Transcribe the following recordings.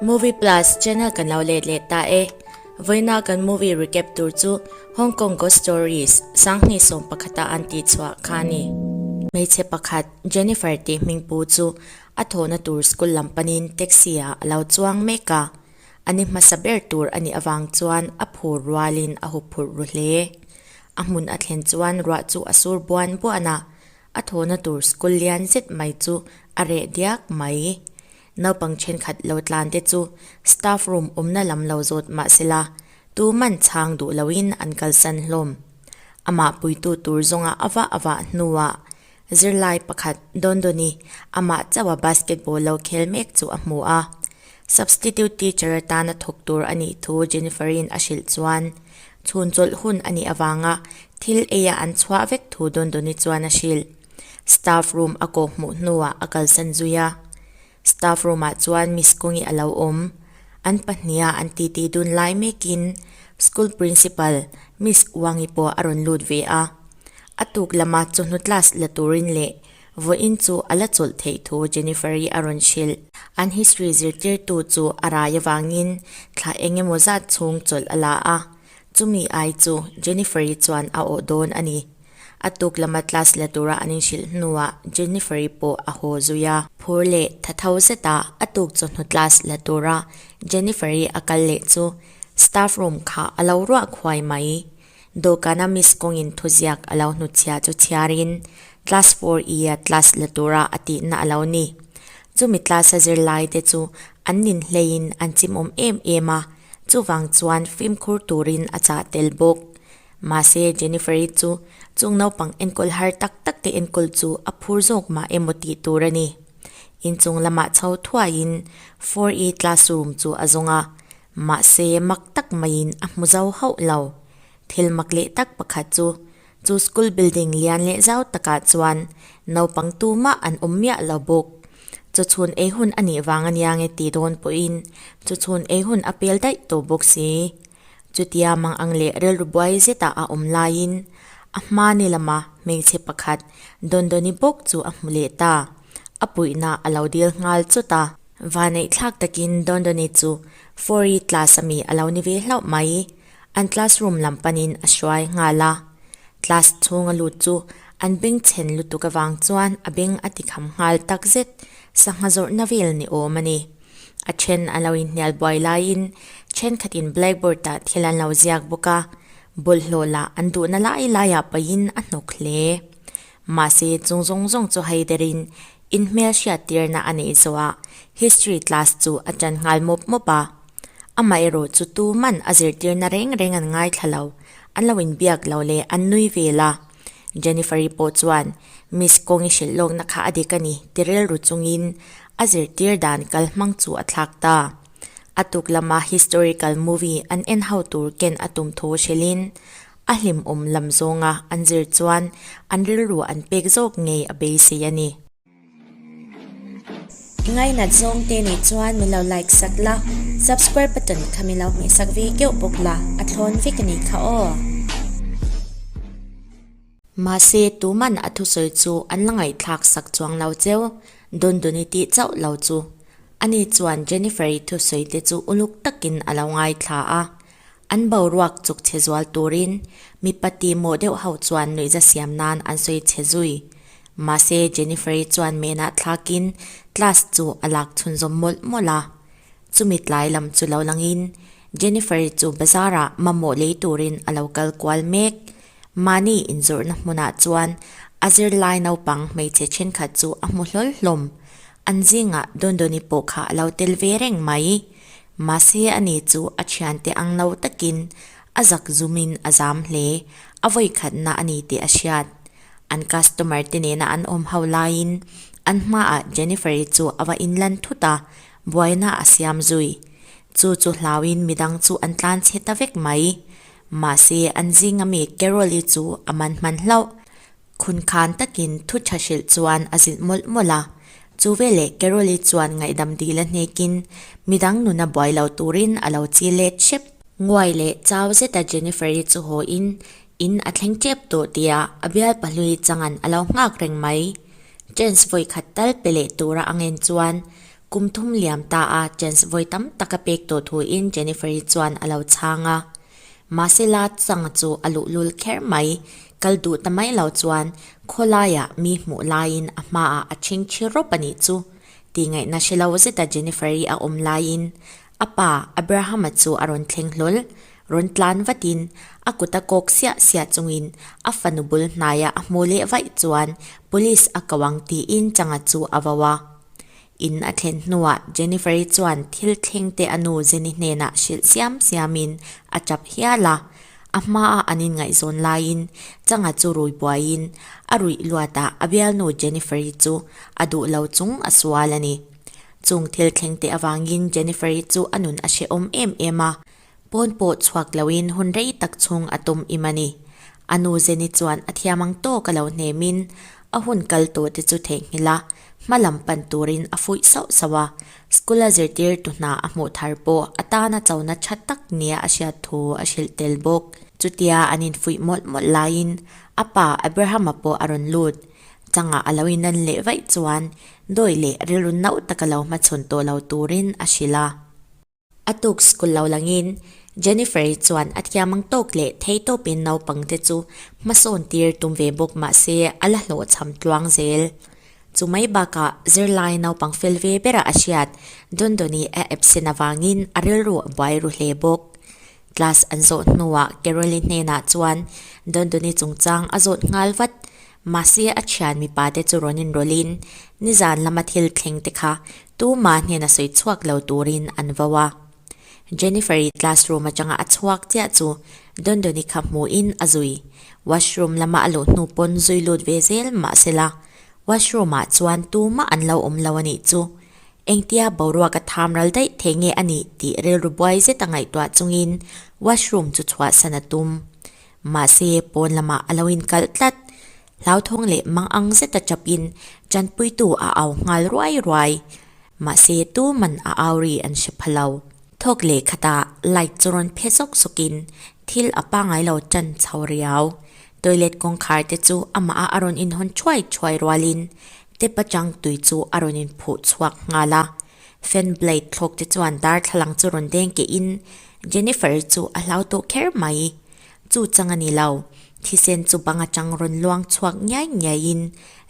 Movie Plus channel kan lo let leh ta e. Vawiina kan movie recap tur chu Hong Kong Ghost Stories sanghnih sawm pakhata an tih chhuah kha a ni. Hmeichhe pakhat Jennifer tih hmingpu chu a thawhna tur school lam panin taxi ah a lo chuang mek a. A ni hmasa ber tur a nih avang chuan a phur rualin a huphurh ru hle. A hmun a thlen chuan ruah chu a sur buan buan a, a thawhna tur school lian zet mai chu a reh diak mai. Naupang thenkhat lo tlan te chu staff room awmna lam lo zawt mah sela, tuman chhang duh loin an kalsan hlawm. Amah puitu tur zawnga a vah a vah hnuah Zirlai pakhat Dondoni amah chauha basketball lo khel mek chu a hmu a. Substitute teacher atana thawk tur a nih thu Jennifer-in a hrilh chuan chhun chawlh hun a nih avanga thil eia an chhuah vek thu Dondoni chuan a hrilh. Staff room a kawh hmuh hnuah a kalsan zui a. Staff room ah chuan Miss Kungi a lo awm. An pahniha an titi dun lai mekin school principal Miss Wangi pawh a rawn lut ve a. A tuk lama chawhnu class la turin leh vawiin chu a la chawlh theih thu Jennifer-i a rawn hrilh. An history zirtirtu chu a rai avangin thla eng emaw zat chhung chawlh a la a, chumi ai chu Jennifer-i chuan a awh dawn a ni. A tuk lama class la tura an inhrilh hnuah Jennifer-i pawh a haw zui a. Phur leh tha tho zeta a tuk chawhnu class la tura Jennifer-i a kal leh chu staff room kha a lo ruah khuai mai. Dawhkana Miss kawngin thuziak a lo hnutchhia chu chhiarin class 4E a class la tura a tihna a lo ni. Chumi class a zirlai te chu an ninhleiin an chimawm em em a, chuvang chuan fimkhur turin a chah tel bawk. Mahse, Jennifer-i chu chung naupang enkawl har tak tak te enkawl chu a phur zawk mah emaw tih tur a ni. Inchung lamah chho thuaiin 4E classroom chu a zawng a, mahse mak tak maiin a hmu zo hauh lo. Thil mak leh tak pakhat chu, chu school building lian leh zau takah chuan naupang tumah an awm miah lo bawk. Chawchhun ei hun a nih vang a nia nge tih dawn pawhin chawchhun ei hun a pel daih tawh bawk si. Chutia mang ang leh rilru buai zetah a awm laiin a hma ni lama hmeichhe pakhat Dondoni bawk chu a hmu leh ta. A puihna a lo dil nghal chawt a. Vaneih thlak takin Dondoni chu 4E class ami a lo ni ve hlauh mai. An classroom lam panin a hruai nghal a. Class chhunga lut chu an bengchhen lutuk avang chuan a beng a tikham nghal takzet. Sangha zawrhna vel ni awm a ni. A then an lo inhnial buai laiin thenkhatin blackboard ah thil an lo ziak bawk a, bawlhhlawh lah an duhna lai laiah pahin a hnawk hle. Mahse chung zawng zawng chu hei derin inhmel hriattirna a neih zawhah history class chu a tan nghal mawp mawp a. Amaherawh chu tuman a zirtirna reng reng an ngaithla lo, an lo inbiak lo leh an nui vel a. Jennifer-i pawh chuan Miss Kawng i hrilh lawkna kha a dik a ni ti rilru chungin a zirtir dan kal hmang chu a thlak ta. A tuk lama historical movie an en ho tur ken a tum thu hrilhin a hlimawm lam zawnga an zir chuan an rilru an pek zawk ngei a beisei a ni. I ngainat zawng te nih chuan min lo like sak la, subscribe button kha min lo hmeh sak ve keuh bawk la, a thlawn vek a nih kha aw. Mahse, tuman a thusawi chu an la ngaihthlak sak chuang lo cheu, Dondoni tih chauh lo chu. Ani chuan Jennifer-i thusawi te chu uluk takin a lo ngaithla a, An boruak chuk chhe zual turin mipa tihmawh deuh ho chuan nuihza siam nan an sawi chhe zui. Mahse Jennifer-i chuan menah thlakin class chu a lak chhunzawm mawlh mawlh a. Chumi tlai lam chu lo langin Jennifer-i chu bazar-ah mamawh lei turin a lo kal kual mek. Mahni inzawrhna hmunah chuan a zirlai naupang hmeichhe thenkhat chu a hmu hlawl hlawm. An zingah Dondoni pawh kha a lo tel ve reng mai. Mahse ani chu a thiante ang lo takin a zak zumin a zam hle, a vawikhatna a ni tih a hriat. An customer te nena an awm ho laiin an hmaah Jennifer-i chu a va inlan thut a, buaina a siam zui. Chu chu hlauin midang chu an tlan chhe ta vek mai. Mahse an zinga mi Carol-i chu a man hman hlauh. Khun khan takin thu tha hrilh chuan a zilh mawlh mawlh a. Chu veleh Carol-i chuan ngaihdam dil a hnekin midang nuna buai lo turin a lo chi let hrep. Nguai leh chau zeta Jennifer-i chu haw in in a thleng tep tawh tia a bial pahlui changан a lo nghak reng mai. Chance vawi khat tal pe leh tura a ngen chuan. Kum thum liam ta a chance vawi tam tak a pek tawh thuin Jennifer-i chuan a lo chhang a. Mahse la chang chu a luhlul kher mai, kal duh ta mai lo chuan khawlaiah mi hmuh laiin a hmaah a chhingchhi rawp a nih chu tih ngaihna hre lo zeta Jennifer-i a awm laiin a pa Abraham-a chu a rawn thleng hlawl. Rawn tlan vatin a kut a kawk siah siah chungin a fanu bul hnaia a hmu leh vaih chuan police a ko ang tiin changa chu a vo a. In a thlen hnuah Jennifer-i chuan thil thleng te a nu Jenny hnenah hrilh siam siamin a tap hial a. A hmaa an inngaihzawn laiin changa chu rui buaiin a ruih luatah a bialnu Jennifer-i chu a duh lo chung a sual a ni. Chung thil thleng te avangin Jennifer-i chu a nun a hrehawm em em a. Pawn pawh chhuak loin hun rei tak chhung a tum im a ni. A nu Jenny chuan a thiam ang tawk a lo hnemin a hun kal tawh te chu theihnghilh a, hma lam pan turin a fuih sauh sauh a. School a zirtirtu hna a hmuh thar pawh a tana chona tha tak nia a hriat thu a hrilh tel bawk. Chutia an infuih mawlh mawlh laiin a pa Abraham-a pawh a rawn lut. Changah a lo inan leh vaih chuan dawi leh rilru nauh taka lo hmachhawn tawh lo turin a hrilh a. A tuk school lo langin Jennifer-i chuan a thiam ang tawk leh thei tawpin naupangte chu hmasawn tir tum ve bawk mah se a la hlawhchham tluang zel. Chu mai bakah zirlai naupang fel ve bera a hriat Dondoni a absent avangin a rilru a buai ru hle bawk. Class an zawh hnuah Carol-i hnenah chuan Dondoni chungchang a zawt nghal vat. Mahse a thian mipa te chu rawn inrawlhin nizan lama thil thleng te kha tuma hnena sawi chhuak lo turin an vo a. Jennifer-i classroom atanga a chhuak chiah chu Dondoni kha hmuhin a zui. Washroom lama a luh hnu pawn zui lut ve zel mahsela washroom ah chuan tumah an lo awm lo a nih chu. Engtia boruak a tham ral daih thei nge a nih tih rilru buai zet a ngaihtuah chungin washroom chu chhuahsan a tum. Mahse, pawn lamah a lo inkalh tlat. Hlauthawng leh mang ang zeta chapin tanpuitu a au nghal ruai ruai. Mahse, tuman a au ri an hre pha lo. Thawk leh khatah light chu rawn phe zawk zawkin thil a pangngai lo tan chho riau. Toilet kawngkhar te chu amah a rawn inhawn thuai thuai rualin tap atang tui chu a rawn inphuh chhuak nghal a. Fan blade thlawk te chuan darthlalang chu rawn deng kehin Jennifer chu a hlau tawh kher mai. Chu chang a ni lo, thisen chu bang atang rawn luang chhuak ngiai ngiaiin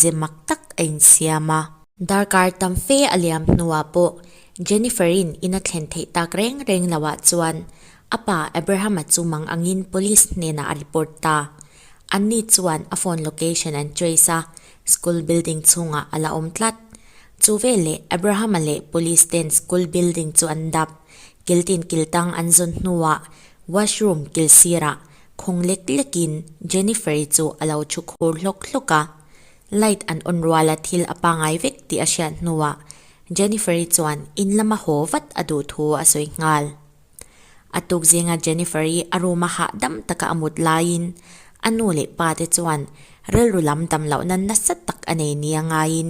ze mak tak a insiam a. Darkar tam fe a liam hnuah pawh Jennifer-in in a thlen theih tak reng reng loah chuan a pa Abraham-a chu mang angin police hnenah a report ta. Anni chuan a phone location an trace a, school building chhungah a la awm tlat. Chu veleh Abraham-a leh police ten school building chu an dap, kiltin kiltang an zawn hnuah Washroom kil sirah khawng lek lekin Jennifer-i chu a lo thu khur hlawk hlawk a. Light an on ruala thil a pangai vek tih a hriat hnuah Jennifer-i chuan in lama haw vat a duh thu a sawi nghal. A tuk zinga Jennifer-i a room a hahdam taka a mut laiin a nu leh pa te chuan rilru lam dam lohna nasa tak a nei nia ngaiin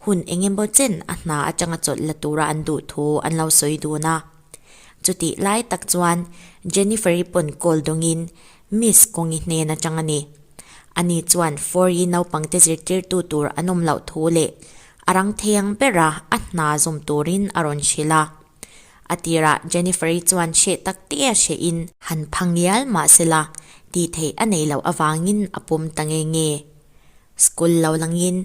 hun eng emaw chen a hna atanga chawlh la tura an duh thu an lo sawi dun a. Chutih lai tak chuan Jennifer-i pawn call dawngin Miss Kawngi hnen atang a ni. Ani chuan Four-i naupangte zirtirtu tur an awm loh thu leh a rang thei ang bera a hna zawm turin a rawn hrilh a. A tirah Jennifer-i chuan hreh tak te a hrehin han pha ngial mah sela tih theih a neih loh avangin a pawm ta nge nge. School lo langin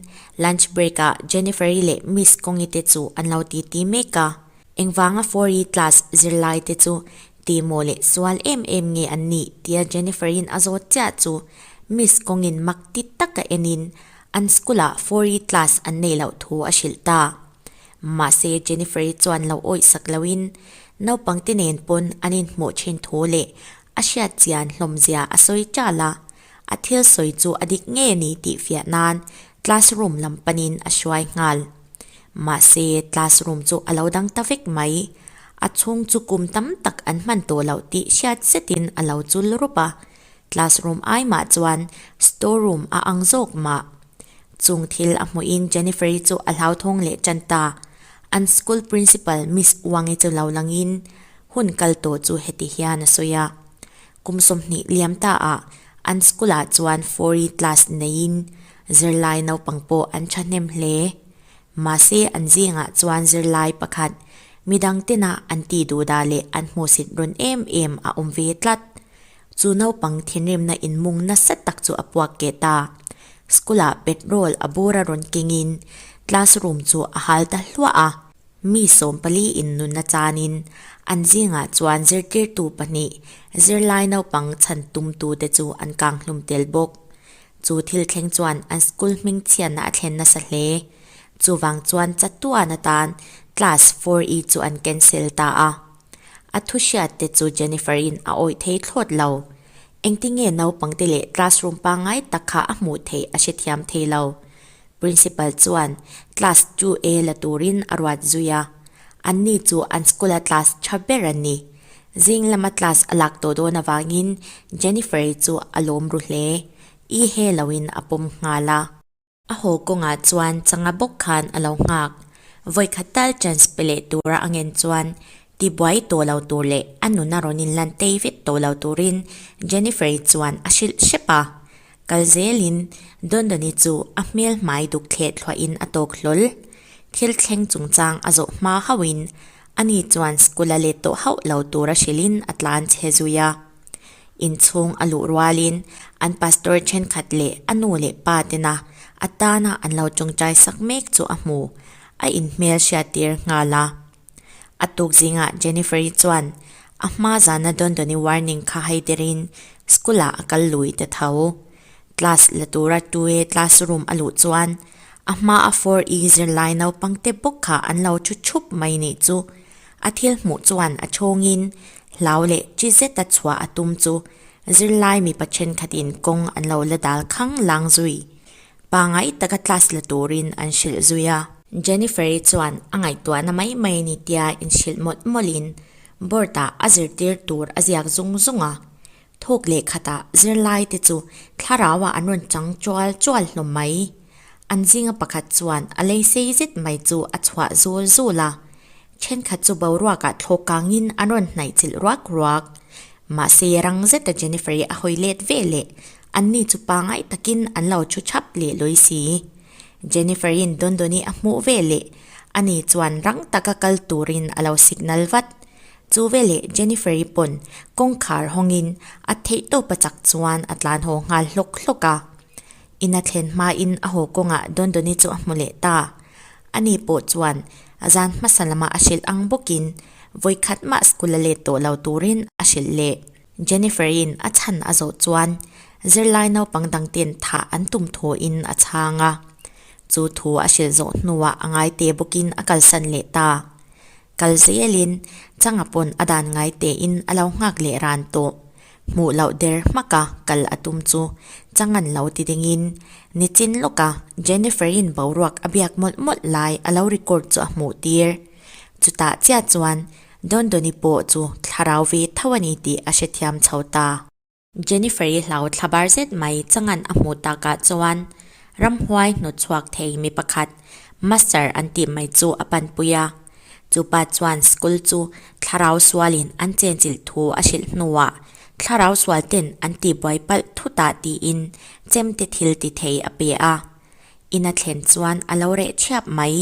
lunch break ah Jennifer-i leh Miss Kawngi te chu an lo titi mek a. Engvanga 4E class zirlai te chu tihmawh leh sual em em nge an nih tia Jennifer-in a zawt chiah chu Miss kawngin mak ti taka enin an school-ah 4E class an neih loh thu a hrilh ta. Mahse Jennifer-i chuan lo awih sak loin naupangte nen pawn an inhmuh thin thu leh a hriat chian hlawmzia a sawi ṭal a, a thil sawi chu a dik nge ni tih fiah nan classroom lam panin a hruai nghal. Mahse, classroom chu a lo dang ta vek mai. A chhung chu kum tam tak an hman tawh loh tih hriat zetin a lo chul rup a. Classroom ai mah chuan storeroom a ang zawk mah. Chung thil a hmuhin Jennifer-i chu a hlauthawng leh tan ta. An school principal Miss Wang-i chu lo langin hun kal tawh chu heti hian a sawi a. Kum 20 liam ta ah an school ah chuan 4E class neiin zirlai naupang pawh an thahnem hle. Mahse an zingah chuan zirlai pakhat, midang tena an tih duhdah leh an hmuhsit rawn em em a awm ve tlat. Chu naupang thinrimna inmung nasa tak chu a puak keh ta. School-ah petrol a bur a rawn kengin classroom chu a hal ta hluah a. Mi 40 in nunna chanin an zingah chuan zirtirtu pahnih zirlai naupang chhan tumtute chu an kang hlum tel bawk. Chu thil thleng chuan an school hming chhiatna a thlen nasa hle. Chuvang chuan chatuan atan class 4E chu an cancel ta a. A thu hriat te chu Jennifer in a awih thei thlawt lo. Engtinge naupangte leh classroom pangngai tak kha a hmuh theih a hrethiam thei lo. Principal chuan class 2A la turin a ruat zui a. Anni chu an school a class tha ber an ni. Zing lama class a lak tawh dawn avangin Jennifer-i chu a lawm ru hle. I he loin a pawm nghal a. A haw kawngah chuan changa bawk khan a lo nghak. Vawikhat tal chance pe leh tura a ngen chuan tibuai tawh lo tur leh a nuna rawn inlan tei vet tawh lo turin Jennifer-i chuan a hrilh hrep a. Kal zelin Dondoni chu a hmel hmai duk thleh thluahin a tawk hlawl. Thil thleng chungchang a zawh hma hauhin ani chuan school a let tawh hauh lo tura hrilhin a tlan chhe zui a. Inchhung a luh rualin an pastor thenkhat leh a nu leh pa tena a tana an lo tawngtai sak mek chu a hmu, a inhmel hriattir nghal a. A tuk zingah Jennifer-i chuan a hma zana Dondoni warning kha hai derin school-ah a kal lui ta tho. Class la tura 2A classroom a luh chuan a hma a 4E zirlai naupangte bawk kha an lo thu thup mai nih chu. A thil hmuh chuan a chhawngin hlau leh chi zeta chhuah a tum chu zirlai mipa thenkhatin kawng an lo la dal khang lang zui. Pangai taka class la turin an hrilh zui a. Jennifer-i chuan a ngaihtuahna mai mai ni tia inhrilh mawlh mawlhin board-ah a zirtir tur a ziak zung zung a. Thawk leh khatah zirlai te chu thlarauah an rawn chang chual chual hlawm mai. An zinga pakhat chuan a lei sei zet mai chu a chhuah zul zul a. Thenkhat chu boruakah thlawk kangin an rawn hnaih chilh ruak ruak. Mahse rang zeta Jennifer-i a hawi let ve leh anni chu pangai takin an lo thu thap leh lawi si. Jennifer-in Dondoni a hmuh ve leh ani chuan rang taka kal turin a lo signal vat. Chu veleh Jennifer-i pawn kawngkhar hawngin a theihtawp a chak chuan a tlan haw nghal hlawk hlawk a. Ina thlen hmain a haw kawngah Dondoni chu a hmu leh ta. Ani pawh chuan zan hmasa lama a hrilh ang bawkin vawikhat mah school a let tawh lo turin a hrilh leh. Jennifer-in a chhan a zawh chuan zirlai naupang dangten thah an tum thuin a chhang a. Chu thu a hrilh zawh hnuah a ngaite bawkin a kalsan leh ta. Kal zelin changa pawn a dan ngai tein a lo nghak leh ran tawh. Hmuh loh der hmaka kal a tum chu changan lo ti dingin nichin lawka Jennifer-in boruak a biak mawlh mawlh lai a lo record chu a hmuh tir. Chutah chiah chuan Dondoni pawh chu thlarau ve tho a ni tih a hrethiam chho ta. Jennifer-i hlau thlabar zet mai changan a hmuh takah chuan ramhuai hnawt chhuak thei mi pakhat Master an tih mai chu a panpui a. Chupa chuan school chu thlarau sualin an chenchilh thu a hrilh hnuah thlarau sual ten an tihbuai palh thutah tiin chemte thil ti thei a pe a. Ina thlen chuan a lo reh thiap mai,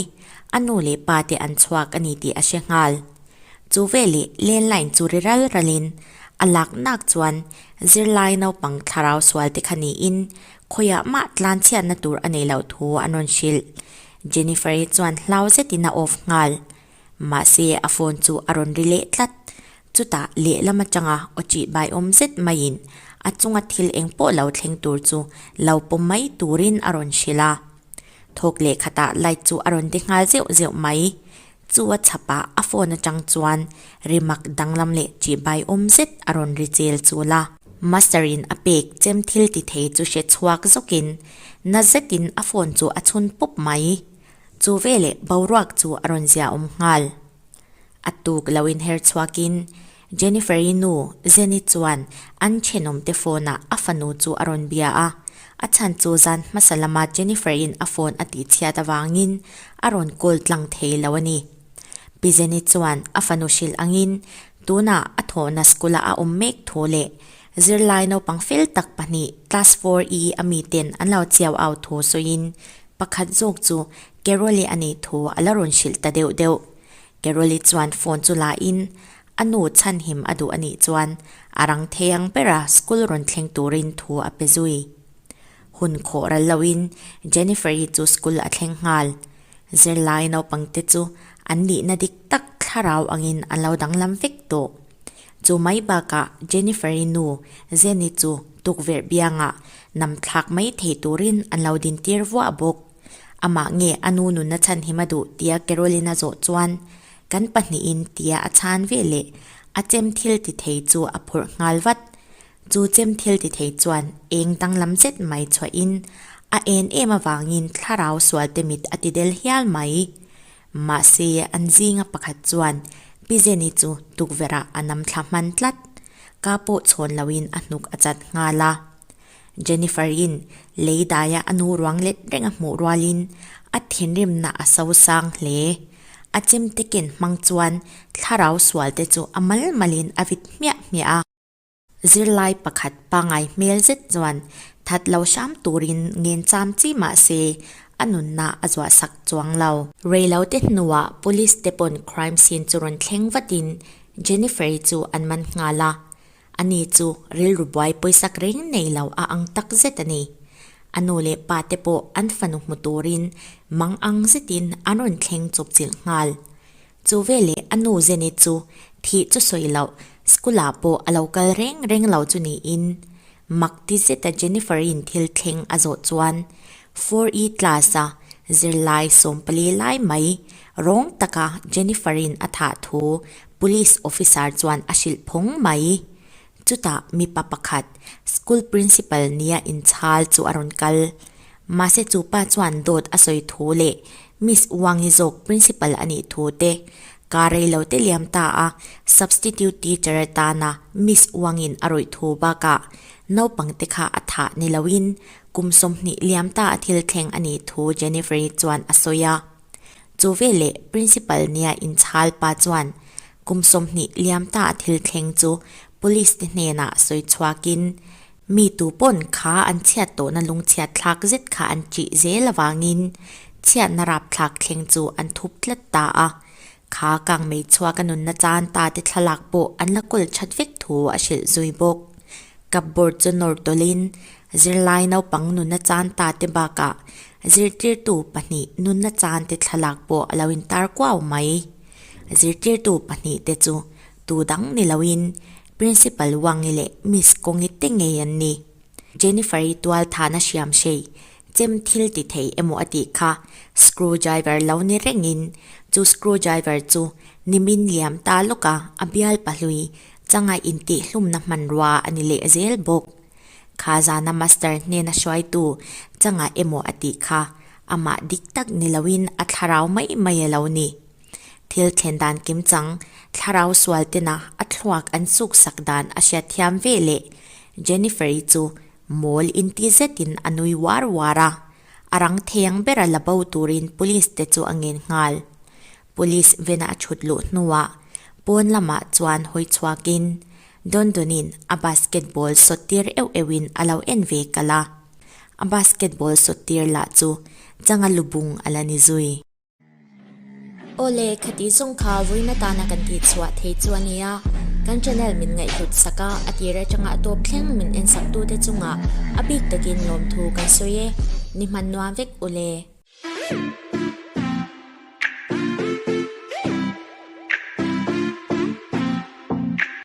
a nu leh pa te an chhuak a ni tih a hre nghal. Chu veleh landline chu ri ral ralin a lak nak chuan zirlai naupang thlarau sual te kha niin khawiah mah tlan chhiatna tur a nei loh thu an rawn hrilh. Jennifer-i chuan hlau zetin a off nghal. Mahse a phone chu a rawn ri leh tlat. Chutah lehlam atanga aw chih bai awm zet maiin a chunga thil eng pawh lo thleng tur chu lo pawm mai turin a rawn hrilh a. Thawk leh khatah light chu a rawn ti nghal zeuh zeuh mai. Chu a chhapah a phone atang chuan ri mak danglam leh chih bai awm zet a rawn ri chel chul a. Master in a pek chem thil ti thei chu hre chhuak zawkin na zetin a phone chu a chhun pawp mai. Chu veleh boruak chu a rawn ziaawm nghal. A tuk lo inher chhuakin Jennifer-i nu Jenny chuan an thenawmte phone-ah a fanu chu a rawn bia a, a chhan chu zan hmasa lama Jennifer-in a phone a tihchhiat avangin a rawn call tlang thei lo a ni. Pi Jenny chuan a fanu hrilh angin tunah a thawhna school-ah a awm mek thu leh zirlai naupang fel tak pahnih class 4E a miten an lo chiau au thu sawiin. Pakhat zawk chu Carol-i a nih thu a la rawn hrilh ta deuh deuh. Carol-i chuan phone chu la in a nu chhanhim a duh a nih chuan a rang thei ang bera school rawn thleng turin thu a pe zui. Hun khawh ral loin Jennifer-i chu school a thleng nghal. Zirlai naupangte chu an nihna dik tak thlarau angin an lo danglam vek tawh. Chu mai bakah Jennifer-i nu Jenny chu tukverh biangah nam thlak mai thei turin an lo dintir vuah bawk. Amah nge a nu nunna chhanhim a duh tia Caroline a zawh chuan kan pahnihin tia a chhan ve leh a chem thil ti thei chu a phawrh nghal vat. Chu chem thil ti thei chuan eng danglam zet mai chhuahin a en em avangin thlarau sualte mit a ti del hial mai. Mahse an zinga pakhat chuan Pi Jenny chu tukverhah a nam thla hman tlat. Ka pawh chhawn loin a hnuk a chat nghal a. Jennifer-in lei daia a nu ruang let reng a hmuh rualin a thinrimna a so sang hle. A chemte ken hmang chuan thlarau sualte chu a mal malin a vit hmiah hmiah a. Zirlai pakhat pangai hmel zet chuan that lo hram turin ngen cham chi mah se a nunna a zuah sak chuang lo. Reilote hnuah police te pawn crime scene chu rawn thleng vatin Jennifer-i chu an man nghal a. Ani chu rilru buai pawisak reng nei lo a ang tak zet a ni. A nu leh pa te pawh an fanu hmu turin mang ang zetin an rawn thleng chawpchilh nghal. Chu veleh a nu Jenny chu thih chu sawi loh, school ah pawh a lo kal reng reng lo chu niin mak ti zeta Jennifer-in thil thleng a zawh chuan 4E class a zirlai 14 lai mai rawng taka Jennifer-in a thah thu police officer chuan a hrilh phawng mai. Chutah mipa pakhat school principal nia inchhal chu a rawn kal. Mahse chu pa chuan dawt a sawi thu leh Miss Wangi zawk principal a nih thu te, ka rei lo te liam ta a substitute teacher atana Miss Wangin a rawih thu bakah naupang te kha a thah ni loin kum 20 liam ta a thil thleng a nih thu Jennifer-i chuan a sawi a. Chu veleh principal nia inchhal pa chuan kum 20 liam ta a thil thleng chu police te hnenah sawi chhuakin Mi tu pawn kha an chhiat tawhna lungchhiat thlak zet kha an ṭih zel avangin chhiatna rapthlak thleng chu an thup tlat ta a. Kha kangmei chhuak a nunna chan ta te thlalak pawh an la kawl that vek thu a hrilh zui bawk. Cupboard chu nawr tawlhin zirlai naupang nunna chan ta te bakah zirtirtu pahnih nunna chan te thlalak pawh a lo intar kuau mai. Zirtirtu pahnih te chu tu dang ni loin Principal Wangi leh Miss Kongi te ngei an ni. Jennifer-i tual thahna hriam hrei, chem thil ti thei emaw a tih kha screw driver lo ni rengin chu screw driver chu nimin liam ta lawka a bial pahlui changa intihhlumna hmanrua a ni leh zel bawk. Kha zana master hnena hruaitu changa emaw a tih kha amah dik tak ni loin a thlarau mai mai a lo ni. Thil thlen dan kimchang, thlarau sual tena a thluak an suk sak dan a hriat thiam ve leh Jennifer-i chu mawl inti zetin a nui uar uar a, a rang thei ang bera la bo turin police te chu a ngen nghal. Police vena a thut luh hnuah pawn lamah chuan hawi chhuakin Don-Donin a basketball sawt tir euh euhin a lo en ve kalh a, a basketball sawt tir lah chu changa lubung a la ni zui. Awle, khati zawng kha vawiin atana kan tih chhuah thei chu a nia. Kan channel min ngaihhlut sak a, a tir atanga a tawp thleng min en sak tute chungah a bik takin lawmthu kan sawi e. Ni hman nuam vek ule.